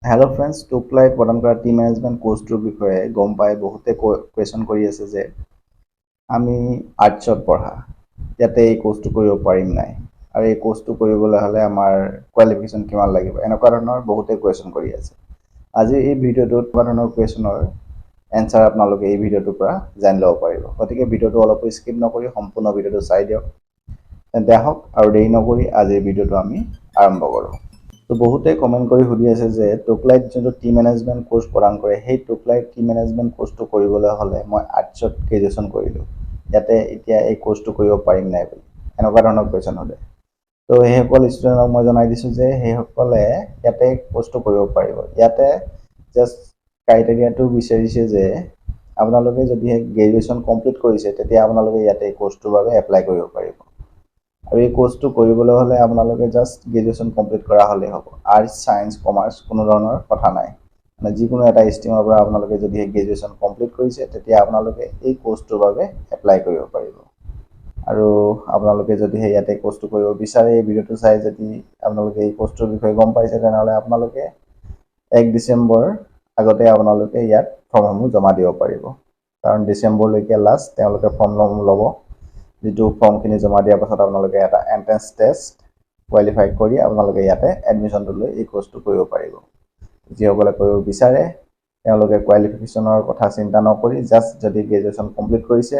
Hello' friends, টোকলাইত প্ৰদান কৰা T management কোৰ্চটোৰ বিষয়ে গম পাই বহুতে কুৱেশ্যন কৰি আছে যে আমি আৰ্টছত পঢ়া, ইয়াতে এই কোৰ্চটো কৰিব পাৰিম নাই আৰু এই কোৰ্চটো কৰিবলৈ হ'লে আমাৰ কোৱালিফিকেশ্যন কিমান লাগিব, এনেকুৱা ধৰণৰ বহুতে কুৱেশ্যন কৰি আছে। আজি এই ভিডিঅ'টোত এনেকুৱা ধৰণৰ কুৱেশ্যনৰ এনচাৰ আপোনালোকে এই ভিডিঅ'টোৰ পৰা জানি ল'ব পাৰিব। গতিকে ভিডিঅ'টো অলপো স্কিপ নকৰি সম্পূৰ্ণ ভিডিঅ'টো চাই দিয়ক। তেন্তে আহক, আৰু দেৰি নকৰি আজিৰ ভিডিঅ'টো আমি আৰম্ভ কৰোঁ। তো বহুতে কমেণ্ট কৰি সুধি আছে যে টোকলাইত যোনটো টি মেনেজমেণ্ট কোৰ্চ প্ৰদান কৰে, সেই টোকলাইট টি মেনেজমেণ্ট কোৰ্চটো কৰিবলৈ হ'লে মই আৰ্টছত গ্ৰেজুৱেশ্যন কৰিলোঁ, ইয়াতে এতিয়া এই কোৰ্চটো কৰিব পাৰিম নাই বুলি এনেকুৱা ধৰণৰ কুৱেশ্যন সোধে। তো সেইসকল ষ্টুডেণ্টক মই জনাই দিছোঁ যে সেইসকলে ইয়াতে কোৰ্চটো কৰিব পাৰিব। ইয়াতে জাষ্ট ক্ৰাইটেৰিয়াটো বিচাৰিছে যে আপোনালোকে যদিহে গ্ৰেজুৱেশ্যন কমপ্লিট কৰিছে, তেতিয়া আপোনালোকে ইয়াতে এই কোৰ্চটোৰ বাবে এপ্লাই কৰিব পাৰিব। আৰু এই কোৰ্চটো কৰিবলৈ হ'লে আপোনালোকে জাষ্ট গ্ৰেজুৱেশ্যন কমপ্লিট কৰা হ'লেই হ'ব। আৰ্টছ, ছায়েন্স, কমাৰ্চ কোনো ধৰণৰ কথা নাই। মানে যিকোনো এটা ষ্ট্ৰীমৰ পৰা আপোনালোকে যদিহে গ্ৰেজুৱেশ্যন কমপ্লিট কৰিছে, তেতিয়া আপোনালোকে এই কোৰ্চটোৰ বাবে এপ্লাই কৰিব পাৰিব। আৰু আপোনালোকে যদিহে ইয়াতে কোৰ্চটো কৰিব বিচাৰে, এই ভিডিঅ'টো চাই যদি আপোনালোকে এই কোৰ্চটোৰ বিষয়ে গম পাইছে, তেনেহ'লে আপোনালোকে 1 ডিচেম্বৰ আগতে আপোনালোকে ইয়াত ফৰ্মসমূহ জমা দিব পাৰিব। কাৰণ ডিচেম্বৰলৈকে লাষ্ট তেওঁলোকে ফৰ্মসমূহ ল'ব, যিটো ফৰ্মখিনি জমা দিয়াৰ পাছত আপোনালোকে এটা এণ্ট্ৰেঞ্চ টেষ্ট কোৱালিফাই কৰি আপোনালোকে ইয়াতে এডমিশ্যনটো লৈ এই কোৰ্চটো কৰিব পাৰিব। যিসকলে কৰিব বিচাৰে, তেওঁলোকে কোৱালিফিকেশ্যনৰ কথা চিন্তা নকৰি জাষ্ট যদি গ্ৰেজুৱেশ্যন কমপ্লিট কৰিছে,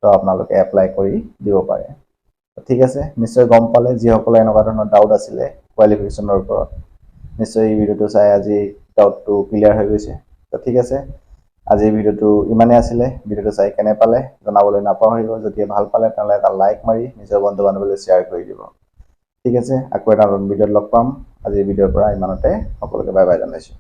তো আপোনালোকে এপ্লাই কৰি দিব পাৰে। ঠিক আছে, নিশ্চয় গম পালে। যিসকলে এনেকুৱা ধৰণৰ ডাউট আছিলে কোৱালিফিকেশ্যনৰ ওপৰত, নিশ্চয় এই ভিডিঅ'টো চাই আজি ডাউটটো ক্লিয়াৰ হৈ গৈছে। তো ঠিক আছে, আজিৰ ভিডিঅ'টো ইমানেই আছিলে। ভিডিঅ'টো চাই কেনে পালে জনাবলৈ নাপাহৰিব। যদি ভাল পালে, তেনেহ'লে এটা লাইক মাৰি নিজৰ বন্ধু বান্ধৱীলৈ শ্বেয়াৰ কৰি দিব। ঠিক আছে, আকৌ এটা নতুন ভিডিঅ'ত লগ পাম। আজিৰ ভিডিঅ'ৰ পৰা ইমানতে সকলোকে বাই বাই জনাইছোঁ।